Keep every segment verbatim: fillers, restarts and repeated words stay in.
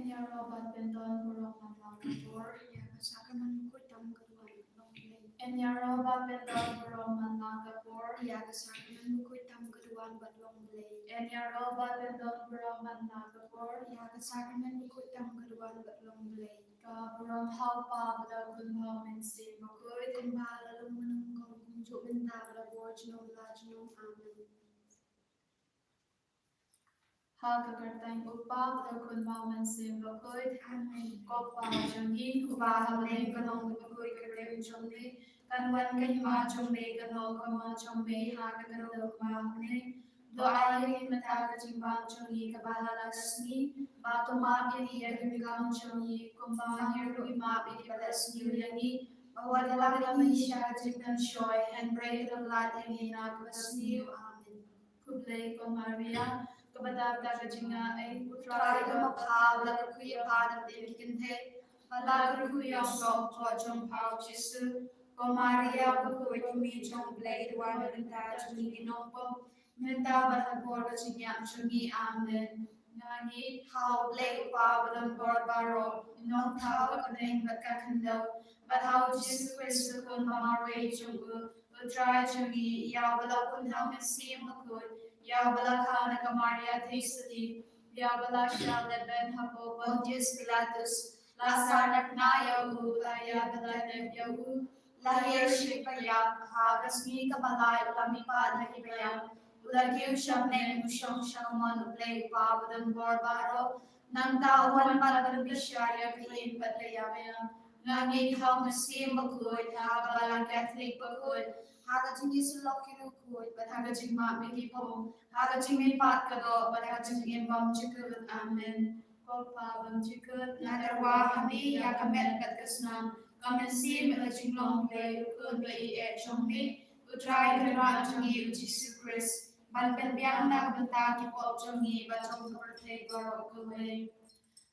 Ïaroh bad pyndon burom man la ka por ïa ka sakramen bakhuid tam ka duwan bad long Blei. Ïaroh bad pyndon burom man la ka por ïa ka sakramen bakhuid tam ka duwan bad long Blei. Ïaroh bad pyndon burom man la ka por ïa ka sakramen bakhuid tam ka duwan bad long Blei. Ka burom ha u Kpa bad ha u Khun bad ha u Mynsiem Bakhuid, kumba la long mynnyngkong, kumjuh mynta bad ha ka bor junom la junom. Amen. Ha ka kyrteng u Kpa bad u Khun bad u Mynsiem Bakhuid. Amen. Ko Kpa jong ngi uba ha bneng, ka long bakhuid ka kyrteng jong me, kan wan ka hima jong me, kan long ka mon jong me ha ka kyrteng ba ha bneng. To ai ïa ngi mynta ka jingbam jong ngi kaba ha la ka sngi, bad to map ïa ngi ïa ki kam jong ngi kumba ngi ruh ngi map ïa kiba la sniew ïa ngi, bad wat ïalam ïa ngi sha ka jingpynshoi, hynrei to lait ïa ngi na kaba sniew. Amen. Khublei ko Maria, kaba dap da ka jingaiei, u Trai u don bad pha, la kyrkhu ïa pha na pdeng ki kynthei, bad la kyrkhu ïa u soh jong pha u Jisu. Ko Maria bakhuid, ko Kmie jong u Blei, to wan na ka bynta jong ngi ki nongpop, mynta bad ha ka bor ka jingïap jong ngi. Amen. Nga ngeit ha u Blei u Kpa badonbor baroh, u Nongthaw ka bneng bad ka khyndew, bad ha u Jisu Khrist u Khun ba marwei jong u, u Trai jong ngi, ïa uba la pun ha u Mynsiem Bakhuid, ïa uba la kha na ka Maria Theisotti, ïa uba la shah lehbeiñ hapoh Pontius Pilatus, la sah na kynja ïa u, la ïap bad la tep ïa u, la hiar sha ki paidbah, ha ka sngi kaba lai u la mihpat na ki paidbah, u la kiew sha bneng, u shong sha ka mon u Blei u Kpa badonbor baroh. Nangta u wan ban pynbishar ïa ka ïing bad ka ïap. Nga ngeit ha u Mynsiem Bakhuid, ha ka Balang Katholik bakhuid, ha ka jingïasyllok ki riewkhuid, bad ha ka jingmap ïa ki pop, ha ka jingmihpat ka doh, bad ha ka jingim bymjukut. Amen. Ko Kpa bymjukut, nga tyrwa ha me ïa ka met bad ka snam, ka mynsiem bad ka jinglong Blei, u Khun ba ïeit jong me, u Trai Kynrad jong ngi u Jisu Khrist, ban pynbiang na ka bynta ki pop jong ngi bad jong ka pyrthei baroh kawei.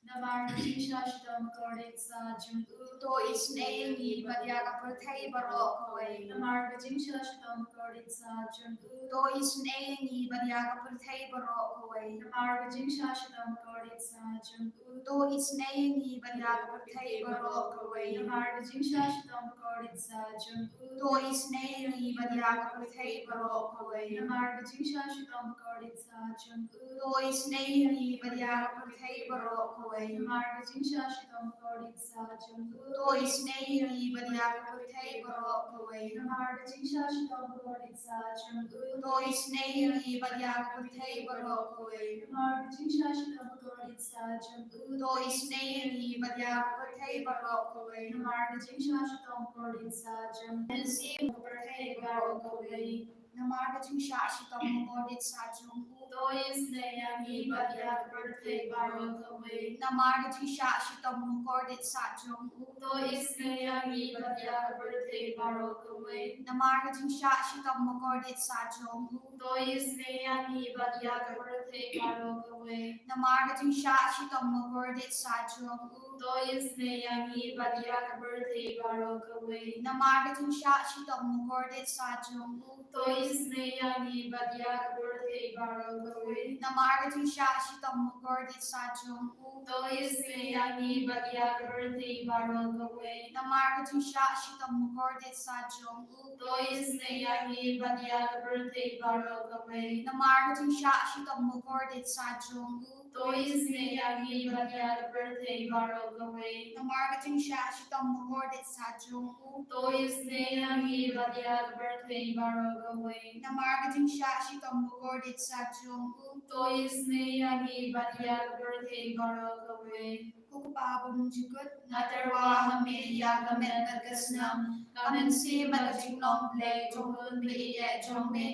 Namar ka jingshah shitom bakordit satia jong u, to isynei ïa ngi bad ïa ka pyrthei baroh kawei. Namar ka jingshah shitom bakordit satia jong u, to isynei ïa ngi bad ïa ka pyrthei baroh kawei. Namar ka jingshah shitom bakordit satia jong u, to isynei ïa ngi bad ïa ka pyrthei baroh kawei. Namar ka jingshah shitom bakordit satia jong u, to isynei ïa ngi bad ïa ka pyrthei baroh kawei. Namar ka jingshah shitom bakordit satia jong u, to isynei ïa ngi bad ïa ka pyrthei baroh kawei. Namar ka jingshah shitom bakordit satia jong u, to isynei ïa ngi bad ïa ka pyrthei baroh kawei. Namar ka jingshah shitom bakordit satia jong u, to isynei ïa ngi bad ïa ka pyrthei baroh kawei. Namar ka jingshah shitom bakordit satia jong u, to isynei ïa ngi bad ïa ka pyrthei baroh kawei. Namar ka jingshah shitom bakordit satia jong u, to isynei ïa ngi bad ïa ka pyrthei baroh kawei. Namar ka jingshah shitom bakordit satia jong u, to isynei ïa ngi bad ïa ka pyrthei baroh kawei. Namar ka jingshah shitom bakordit satia jong u, to isynei ïa ngi bad ïa ka pyrthei baroh kawei. Namar ka jingshah shitom bakordit satia jong u, to isynei ïa ngi bad ïa ka pyrthei baroh kawei. Namar ka jingshah shitom bakordit satia jong u, to isynei ïa ngi bad ïa ka pyrthei baroh kawei. Namar ka jingshah shitom bakordit satia jong u, to isynei ïa ngi bad ïa ka pyrthei baroh kawei. Namar ka jingshah shitom bakordit satia jong u, to isynei ïa ngi bad ïa ka pyrthei baroh kawei. Namar ka jingshah shitom bakordit satia jong u, to isynei ïa ngi bad ïa ka pyrthei baroh kawei. Namar ka jingshah shitom bakordit satia jong u, to isynei ïa ngi bad ïa ka pyrthei baroh kawei. Namar ka jingshah shitom bakordit satia jong u, to isynei ïa ngi bad ïa ka pyrthei baroh kawei. Namar ka jingshah shitom bakordit satia jong u, to isynei ïa ngi bad ïa ka pyrthei baroh kawei. Ko Kpa bymjukut, nga tyrwa ha me ïa ka met bad ka snam, ka mynsiem bad ka jinglong Blei jong u Khun ba ïeit jong me,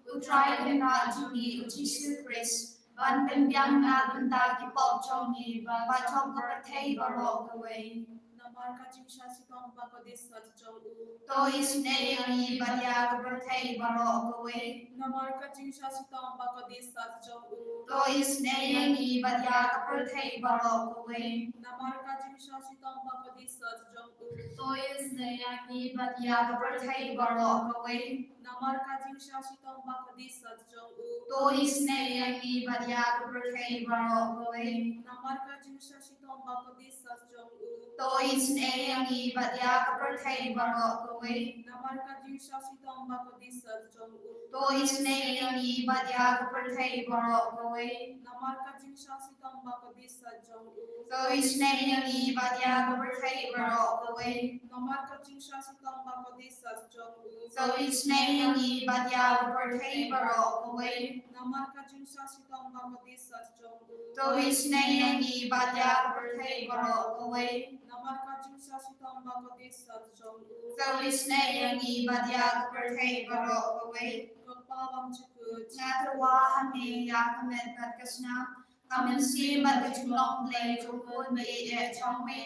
u Trai Kynrad jong ngi u Jisu Khrist, ban pynbiang na ka bynta ki pop jong ngi bad jong ka pyrthei baroh kawei. Namar ka jingshah shitom bakordit satia jong u, to isynei ïa ngi bad ïa ka pyrthei baroh kawei. Namar ka jingshah shitom bakordit satia jong u, to isynei ïa ngi bad ïa ka pyrthei baroh kawei. Namar ka jingshah shitom bakordit satia jong u, To isynei ïa ngi bad ïa ka pyrthei baroh kawei. Namar ka jingshah shitom ba kordit sat jong u. To isynei ïa ngi bad ïa ka pyrthei baroh kawei. Namar ka jingshah shitom ba kordit sat jong u. To isynei ïa ngi bad ïa ka pyrthei baroh kawei. Namar ka jingshah shitom ba kordit sat jong u. To isynei ïa ngi bad ïa ka pyrthei baroh kawei. Namar ka jingshah shitom ba kordit sat jong u. To isynei ïa ngi bad ïa ka pyrthei baroh kawei. Namar ka jingshah shitom ba kordit sat jong u. To isynei ïa ngi bad ïa ka pyrthei baroh kawei. Namar ka jingshah shitom ba kordit sat jong u. To isynei ïa ngi bad ïa ka pyrthei baroh kawei. Namar ka jingshah shitom ba kordit sat jong u. To isynei ïa ngi bad ïa ka pyrthei baroh kawei. Ko Pa bymjukut. Nga tyrwa ha me ïa ka met bad ka snam, ka mynsiem bad ka jinglong Blei jong u Khun ba ïeit eh jong me,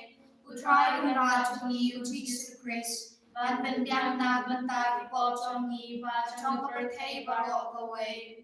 U Trai Kynrad jong ngi U Jisu Khrist, ban pynbiang na ka bynta ki pop jong ngi bad jong ka pyrthei baroh kawei.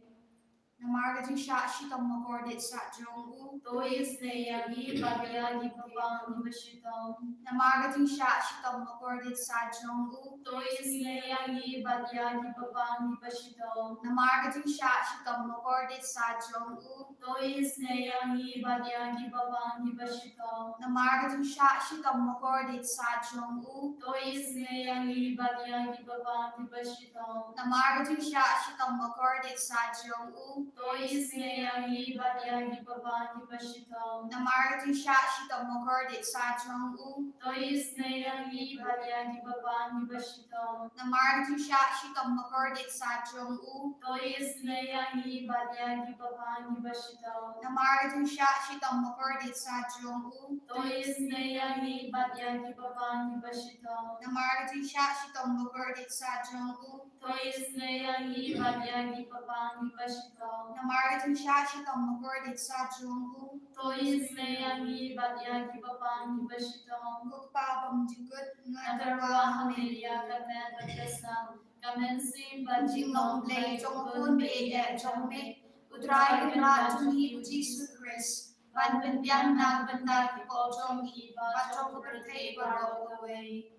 Namar ka jingshah shitom ba kordit sat jong u. To isynei ïa ngi bad ïa ki bapang kiba shitom. Namar ka jingshah shitom ba kordit sat jong u. To isynei ïa ngi bad ïa ki bapang kiba shitom. Namar ka jingshah shitom ba kordit sat jong u. To isynei ïa ngi bad ïa ki bapang kiba shitom. Namar ka jingshah shitom ba kordit sat jong u. To isynei ïa ngi bad ïa ki bapang kiba shitom. Namar ka jingshah shitom ba kordit sat jong u. To isynei ïa ngi bad ïa ki bapang kiba shitom. Namar ka jingshah shitom ba kordit sat jong u. To isynei ïa ngi bad ïa ki bapang kiba shitom. Namar ka jingshah shitom ba kordit sat jong u. To isynei ïa ngi bad ïa ki bapang kiba shitom. Namar ka jingshah shitom ba kordit sat jong u. To isynei ïa ngi bad ïa ki bapang kiba shitom. Namar ka jingshah shitom ba kordit sat jong u. To isynei ïa ngi bad ïa ki bapang kiba shitom. Namar ka jingshah shitom ba kordit sat jong u. To isynei ïa ngi bad ïa ki bapang kiba shitom. Ko Pa bymjukut, nga tyrwa ha me ïa ka met bad ka snam, ka mynsiem bad jinglong Blei jong u Khun ba ïeit eh jong me, U Trai Kynrad jong ngi U Jisu Khrist, ban pynbiang na ka bynta ki pop jong ngi bad jong ka pyrthei baroh kawei.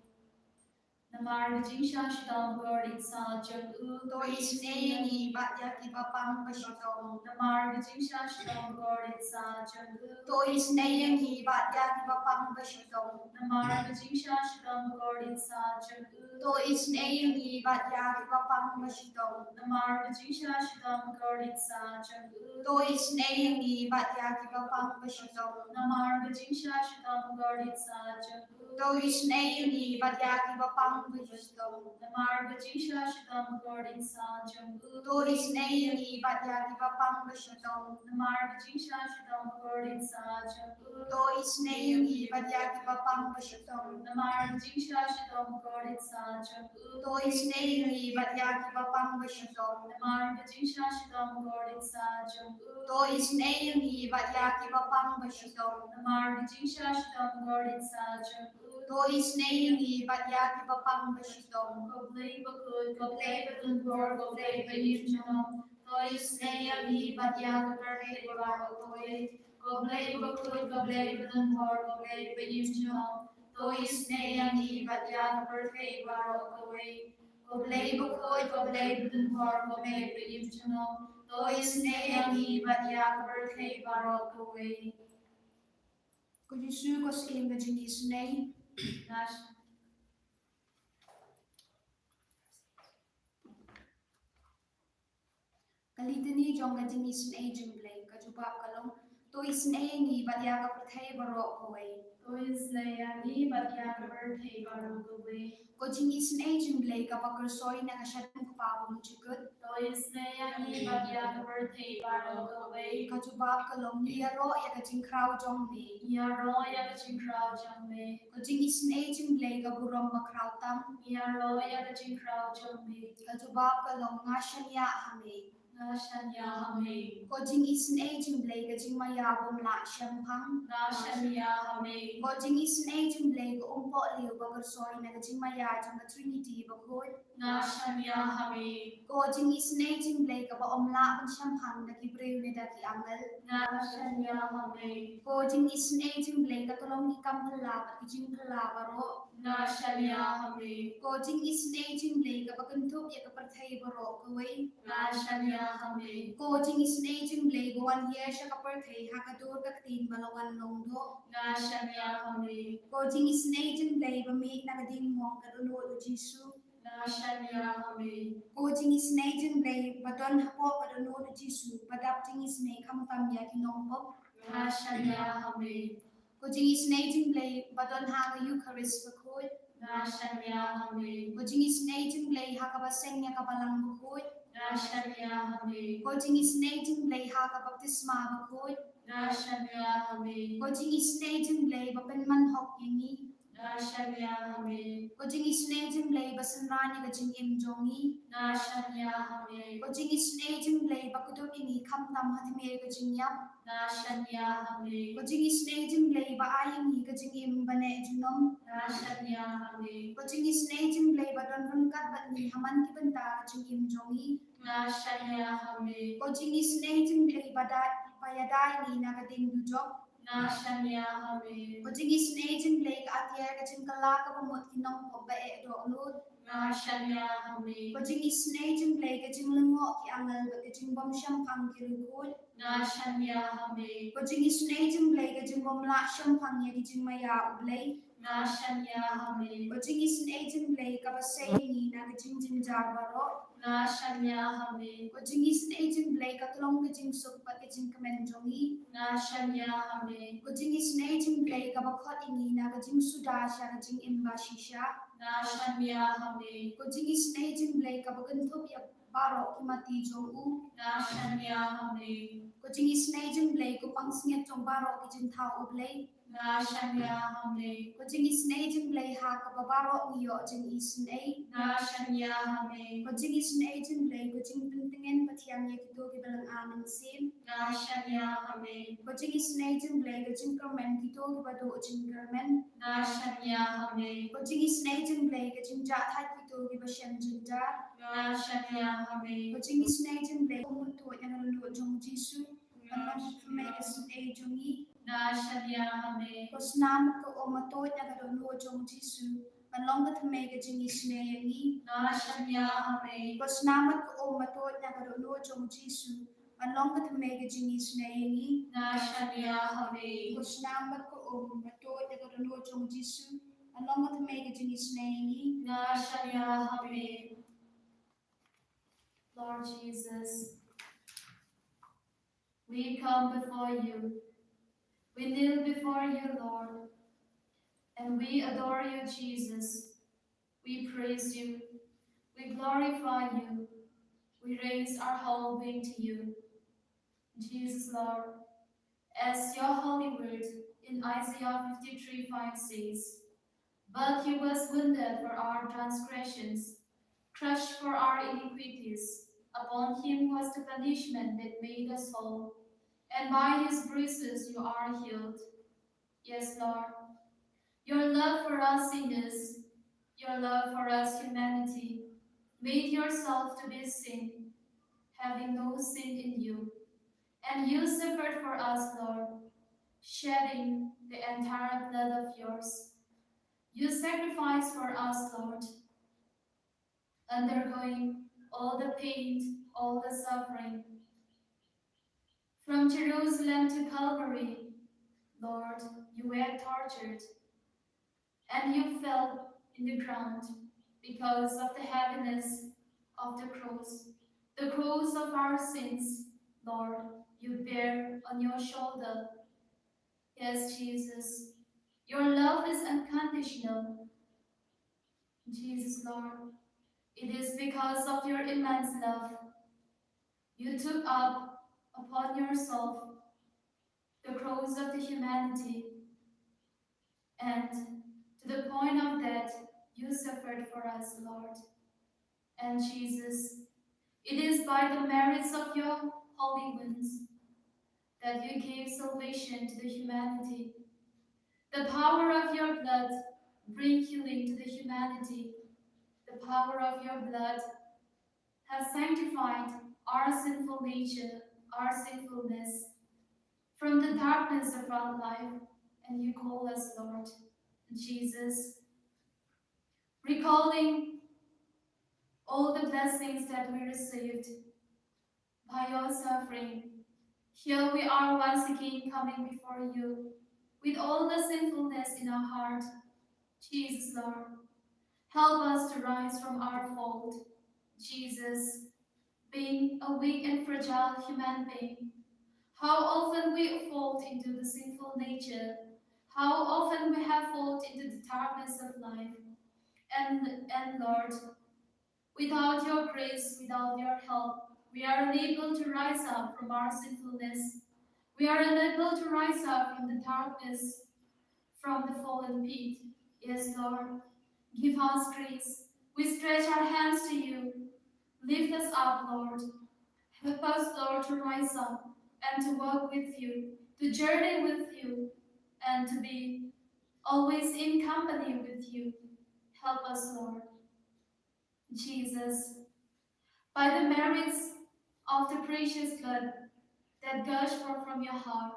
Namar ka jingshah shitom ba kordit sat jong u. To isynei ïa ngi bad ïa ki bapang ba shitom. Namar ka jingshah shitom ba kordit sat jong u. To isynei ïa ngi bad ïa ki bapang ba shitom. Namar ka jingshah shitom ba kordit sat jong u. To isynei ïa ngi bad ïa ki bapang ba shitom. Namar ka jingshah shitom ba kordit sat jong u. To isynei ïa ngi bad ïa ki bapang ba shitom. Namar ka jingshah shitom ba kordit sat jong u. To isynei ïa ngi bad ïa ki bapang ba shitom. Namar ka jingshah shitom ba kordit sat jong u. To isynei ïa ngi bad ïa ki bapang ba shitom. Namar ka jingshah shitom ba kordit sat jong u. To isynei ïa ngi bad ïa ki bapang ba shitom. Namar ka jingshah shitom ba kordit sat jong u. To isynei ïa ngi bad ïa ki bapang ba shitom. Namar ka jingshah shitom ba kordit sat jong u. To isynei ïa ngi bad ïa ki bapang ba shitom. Namar ka jingshah shitom ba kordit sat jong u. To isynei ïa ngi bad ïa ki bapang ba shitom. Ko Blei bakhuid, ko Blei badonbor, ko Blei baïaid junom. To isynei ïa ngi bad ïa ka pyrthei baroh kawei. Ko Blei bakhuid, ko Blei badonbor, ko Blei baïaid junom. To isynei ïa ngi bad ïa ka pyrthei baroh kawei. Ko Blei bakhuid, ko Blei badonbor, ko Blei baïaid junom. To isynei ïa ngi bad ïa ka pyrthei baroh kawei. Ko Jisu, ko Syiem ka jingisynei. Ka litany jong ka jingisynei jong Blei, ka jubab ka long, to isynei ïa ngi bad ïa ka pyrthei baroh kawei. To isynei ïa ngi bad ïa ka pyrthei baroh kawei. Ko jingisynei jong Blei kaba kyrsoi na ka shadien u Kpa bymjukut. To isynei ïa ngi bad ïa ka pyrthei baroh kawei. Ka jubab ka long, ngi ïaroh ïa ka jingkhraw jong me. Ngi ïaroh ïa ka jingkhraw jong me. Ko jingisynei jong Blei ka burom bakhraw tam. Ngi ïaroh ïa ka jingkhraw jong me. Ka jubab ka long, nga shaniah ha me. Nga shaniah ha me. Ko jingisynei jong Blei ka jingmaïa bym lah shemphang. Nga shaniah ha me. Ko jingisynei jong Blei ka umpohliew ba kyrsoi na ka jingmaïa jong ka Trinity bakhuid. Nga shaniah ha me. Ko jingisynei jong U Blei kaba ym lah ban shemphang da ki briew ne da ki angel. Nga shaniah ha me. Ko jingisynei jong U Blei ka tyllong ki kam kylla bad ki jingkylla baroh. Nga shaniah ha me. Ko jingisynei jong U Blei kaba kynthup ïa ka pyrthei baroh kawei. Nga shaniah ha me. Ko jingisynei jong U Blei ba wan hiar sha ka pyrthei ha ka dur ka ktien ba la wan long doh. Nga shaniah ha me. Ko jingisynei jong U Blei ba mih na ka diengmong ka dohnud U Jisu. Nga shaniah ha me. Ko jingisynei jong U Blei ba don hapoh ka dohnud U Jisu ba dap jingisynei khamtam ïa ki nongpop. Nga shaniah ha me. Ko jingisynei jong U Blei ba don ha ka Eukharist bakhuid. Nga shaniah ha me. Ko jingisynei jong U Blei ha kaba seng ïa ka balang bakhuid. Nga shaniah ha me. Ko jingisynei jong U Blei ha ka baptisma bakhuid. Nga shaniah ha me. Ko jingisynei jong U Blei ba pynman hok ïa ngi. Nga shaniah ha me. Ko jingisynei jong U Blei ba synran ïa ka jingim jong ngi. Nga shaniah ha me. Ko jingisynei jong U Blei ba kdup ïa ngi khamtam ha tmier ka jingïap. Nga shaniah ha me. Ko jingisynei jong U Blei ba ai ïa ngi ka jingim ba neh junom. Nga shaniah ha me. Ko jingisynei jong U Blei ba don ryngkat bad ngi ha man ki bynta ka jingim jong ngi. Nga shaniah ha me. Ko jingisynei jong U Blei ba da, ba ïada ïa ngi na ka ding dujok. Nga shaniah ha me. Ko jingisynei jong U Blei ka atiar ka jingkylla kaba mut ki nongpop ba eh dohnud. Nga shaniah ha me. Ko jingisynei jong U Blei ka jinglyngngoh ki angel bad ka jingbym shemphang ki riewkhuid. Nga shaniah ha me. Ko jingisynei jong U Blei ka jingbym lah shemphang ïa ki jingmaïa U Blei. Nga shaniah ha me. Ko jingisynei jong U Blei kaba sei ïa ngi na ka jingjynjar baroh. Nga shaniah ha me. Ko jingisynei jong U Blei ka tyllong ka jingsuk bad ka jingkmen jong ngi. Nga shaniah ha me. Ko jingisynei jong U Blei kaba khot ïa ngi na ka jingsuda sha ka jingim ba shisha. Nga shaniah ha me. Ko jingisynei jong U Blei kaba kynthup ïa baroh ki mati jong u. Nga shaniah ha me. Ko jingisynei jong U Blei ko pansngiat jong baroh ki jingthaw U Blei. Nga shaniah ha me. Ko jingisynei jong U Blei ha kaba baroh ngi ïoh jingisynei. Nga shaniah ha me. Ko jingisynei jong U Blei ko jingpyntngen pathiang ïa kito kiba lynga mynsiem. Nga shaniah ha me. Ko jingisynei jong U Blei ka jingkyrmen kito kiba duh jingkyrmen. Nga shaniah ha me. Ko jingisynei jong U Blei ka jingjahthait kito kiba shem jynjar. Nga shaniah ha me. Ko jingisynei jong U Blei ko mut tuid ïa ka dohnud jong U Jisu. Ban long ka thymmei ka jingïasynei jong ngi. Nga shaniah ha me. Ko snam bad ko um ba tuid ïa ka dohnud jong U Jisu. Ban long ka thymmei ka jingïasynei ïa ngi. Nga shaniah ha me. Ko snam bad ko um ba tuid ïa ka dohnud jong U Jisu. Ban long ka thymmei ka jingïasynei ïa ngi. Nga shaniah ha me. Ko snam bad ko um ba tuid ïa ka dohnud jong U Jisu. Ban long ka thymmei ka jingïasynei ïa ngi. Nga shaniah ha me. Lord Jesus, we come before you. We kneel before you, Lord, and we adore you, Jesus. We praise you. We glorify you. We raise our whole being to you. Jesus, Lord, as your holy word in Isaiah fifty-three five says, "But he was wounded for our transgressions, crushed for our iniquities. Upon him was the punishment that made us whole, and by his bruises you are healed." Yes, Lord. Your love for us sinners, your love for us humanity, made yourself to be sin, having no sin in you. And you suffered for us, Lord, shedding the entire blood of yours. You sacrificed for us, Lord, undergoing all the pain, all the suffering. From Jerusalem to Calvary, Lord, you were tortured, and you fell in the ground because of the heaviness of the cross. The cross of our sins, Lord, you bear on your shoulder. Yes, Jesus, your love is unconditional. Jesus, Lord, it is because of your immense love you took up upon yourself the cross of the humanity, and to the point of death you suffered for us, Lord. And Jesus, it is by the merits of your holy wounds that you gave salvation to the humanity. The power of your blood bring healing to the humanity. The power of your blood has sanctified our sinful nature, our sinfulness, from the darkness of our life, and you call us, Lord Jesus. Recalling all the blessings that we received by your suffering, here we are once again coming before you with all the sinfulness in our heart. Jesus, Lord, help us to rise from our fault. Jesus, being a weak and fragile human being, how often we fall into the sinful nature, how often we have fallen into the darkness of life. And, and Lord, without your grace, without your help, we are unable to rise up from our sinfulness. We are unable to rise up from the darkness, from the fallen pit. Yes, Lord, give us grace. We stretch our hands to you. Lift us up, Lord. Help us, Lord, to rise up and to walk with you, to journey with you, and to be always in company with you. Help us, Lord. Jesus, by the merits of the precious blood that gushed forth from your heart,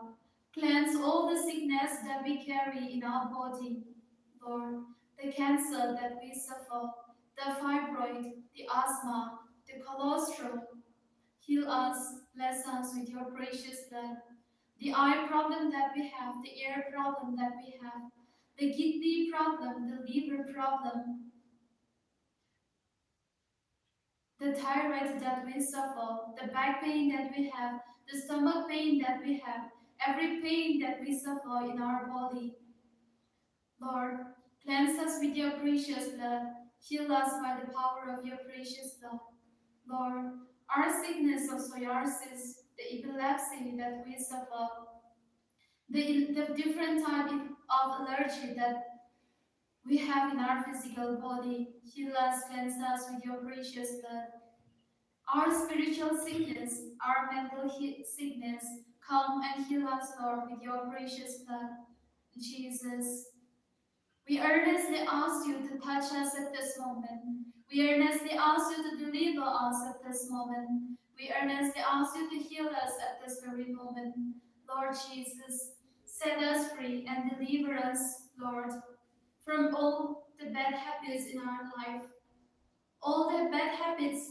cleanse all the sickness that we carry in our body, Lord, the cancer that we suffer, the fibroid, the asthma, the cholesterol. Heal us, bless us with your precious blood. The eye problem that we have, the ear problem that we have, the kidney problem, the liver problem, the thyroid that we suffer, the back pain that we have, the stomach pain that we have, every pain that we suffer in our body. Lord, cleanse us with your precious blood. Heal us by the power of your precious blood. Lord, our sickness of psoriasis, the epilepsy that we suffer, the, the different type of allergy that we have in our physical body, heal us, cleanse us with your precious blood. Our spiritual sickness, our mental he- sickness, come and heal us, Lord, with your precious blood. Jesus, we earnestly ask you to touch us at this moment. We earnestly ask you to deliver us at this moment. We earnestly ask you to heal us at this very moment. Lord Jesus, set us free and deliver us, Lord, from all the bad habits in our life. All the bad habits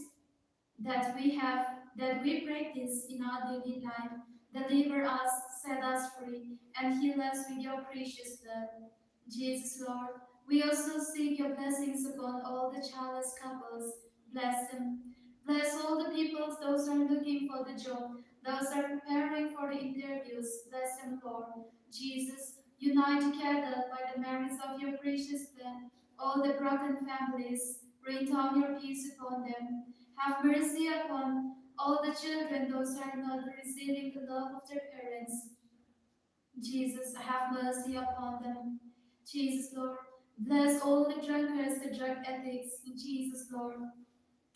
that we have, that we practice in our daily life, deliver us, set us free, and heal us with your precious blood. Jesus, Lord, we also seek your blessings upon all the childless couples. Bless them. Bless all the people, those are looking for the job, those are preparing for the interviews. Bless them, Lord. Jesus, unite together by the merits of your precious blood all the broken families. Rain down your peace upon them. Have mercy upon all the children, those who are not receiving the love of their parents. Jesus, have mercy upon them. Jesus, Lord, bless all the drunkards, the drug addicts. Jesus, Lord,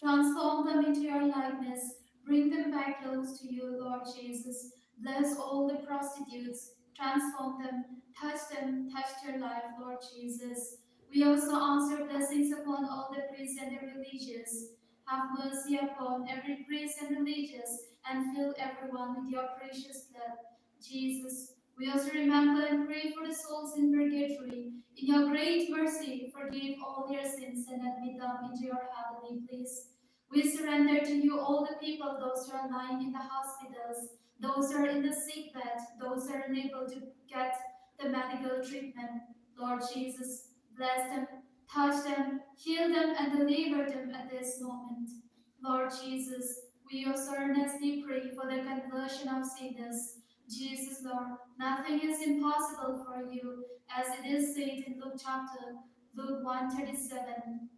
transform them into your likeness. Bring them back close to you, Lord Jesus. Bless all the prostitutes. Transform them. Touch them. Touch their life, Lord Jesus. We also ask your blessings upon all the priests and the religious. Have mercy upon every priest and religious and fill everyone with your precious blood. Jesus, we also remember and pray for the souls in purgatory. In your great mercy, forgive all their sins and admit them into your heavenly bliss. We surrender to you all the people, those who are lying in the hospitals, those who are in the sick bed, those who are unable to get the medical treatment. Lord Jesus, bless them, touch them, heal them, and deliver them at this moment. Lord Jesus, we also earnestly pray for the conversion of sinners. Jesus, Lord, nothing is impossible for you, as it is said in Luke chapter, Luke one thirty-seven.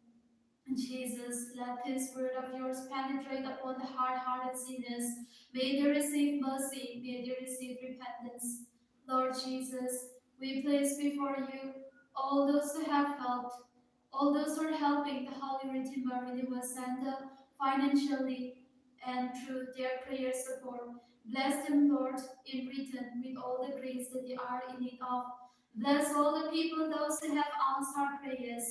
Jesus, let this word of yours penetrate upon the hard-hearted sinners. May they receive mercy, may they receive repentance. Lord Jesus, we place before you all those who have helped, all those who are helping the Holy Redeemer Renewal Center financially and through their prayer support. Bless them, Lord, in return with all the grace that they are in need of. Bless all the people, those who have answered prayers.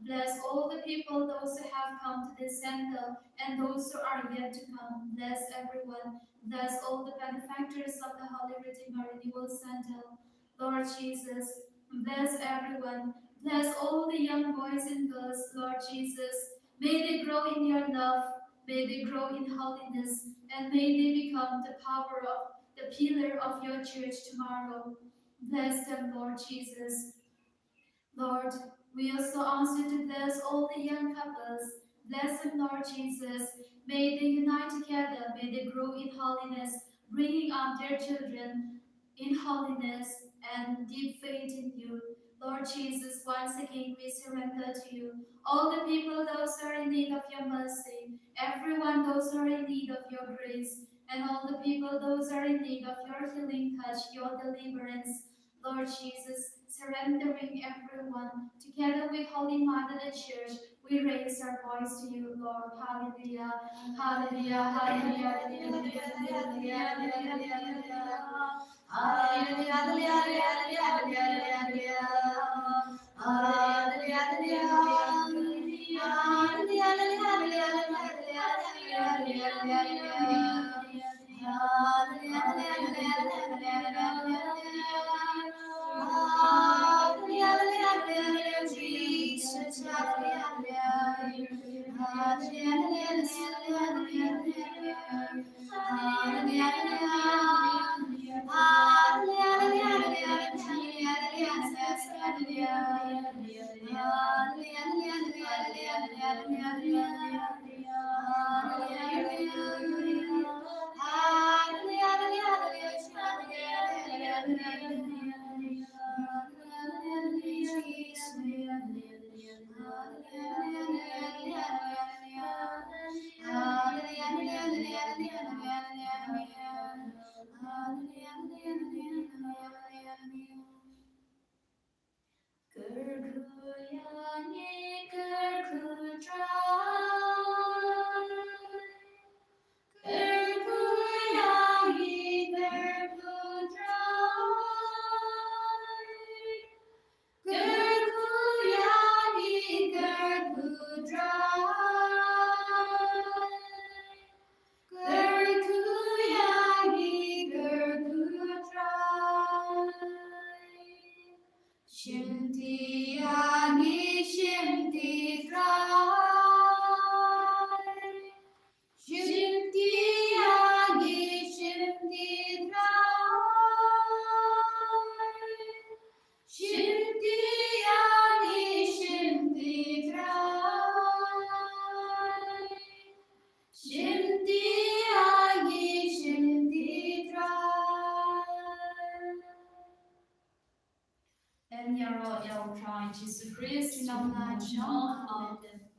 Bless all the people, those who have come to this center and those who are yet to come. Bless everyone. Bless all the benefactors of the Holy Redeemer Renewal Center. Lord Jesus, bless everyone. Bless all the young boys and girls, Lord Jesus. May they grow in your love. May they grow in holiness. And may they become the power of the pillar of your church tomorrow. Bless them, Lord Jesus. Lord, we also ask you to bless all the young couples. Bless them, Lord Jesus. May they unite together. May they grow in holiness, bringing up their children in holiness and deep faith in you. Lord Jesus, once again we surrender to you all the people, those who are in need of your mercy, everyone, those who are in need of your grace, and all the people, those who are in need of your healing touch, your deliverance. Lord Jesus, surrendering everyone. Together with Holy Mother the Church, we raise our voice to you, Lord. Hallelujah. Hallelujah. Hallelujah. Shimti ïa ngi shimti trai. Shimti ïa ngi shimti trai. Shimti ïa ngi shimti trai. Shimti ïa ngi shimti trai. Em ïaroh ïa u Trai Jisu Khrist. Amen.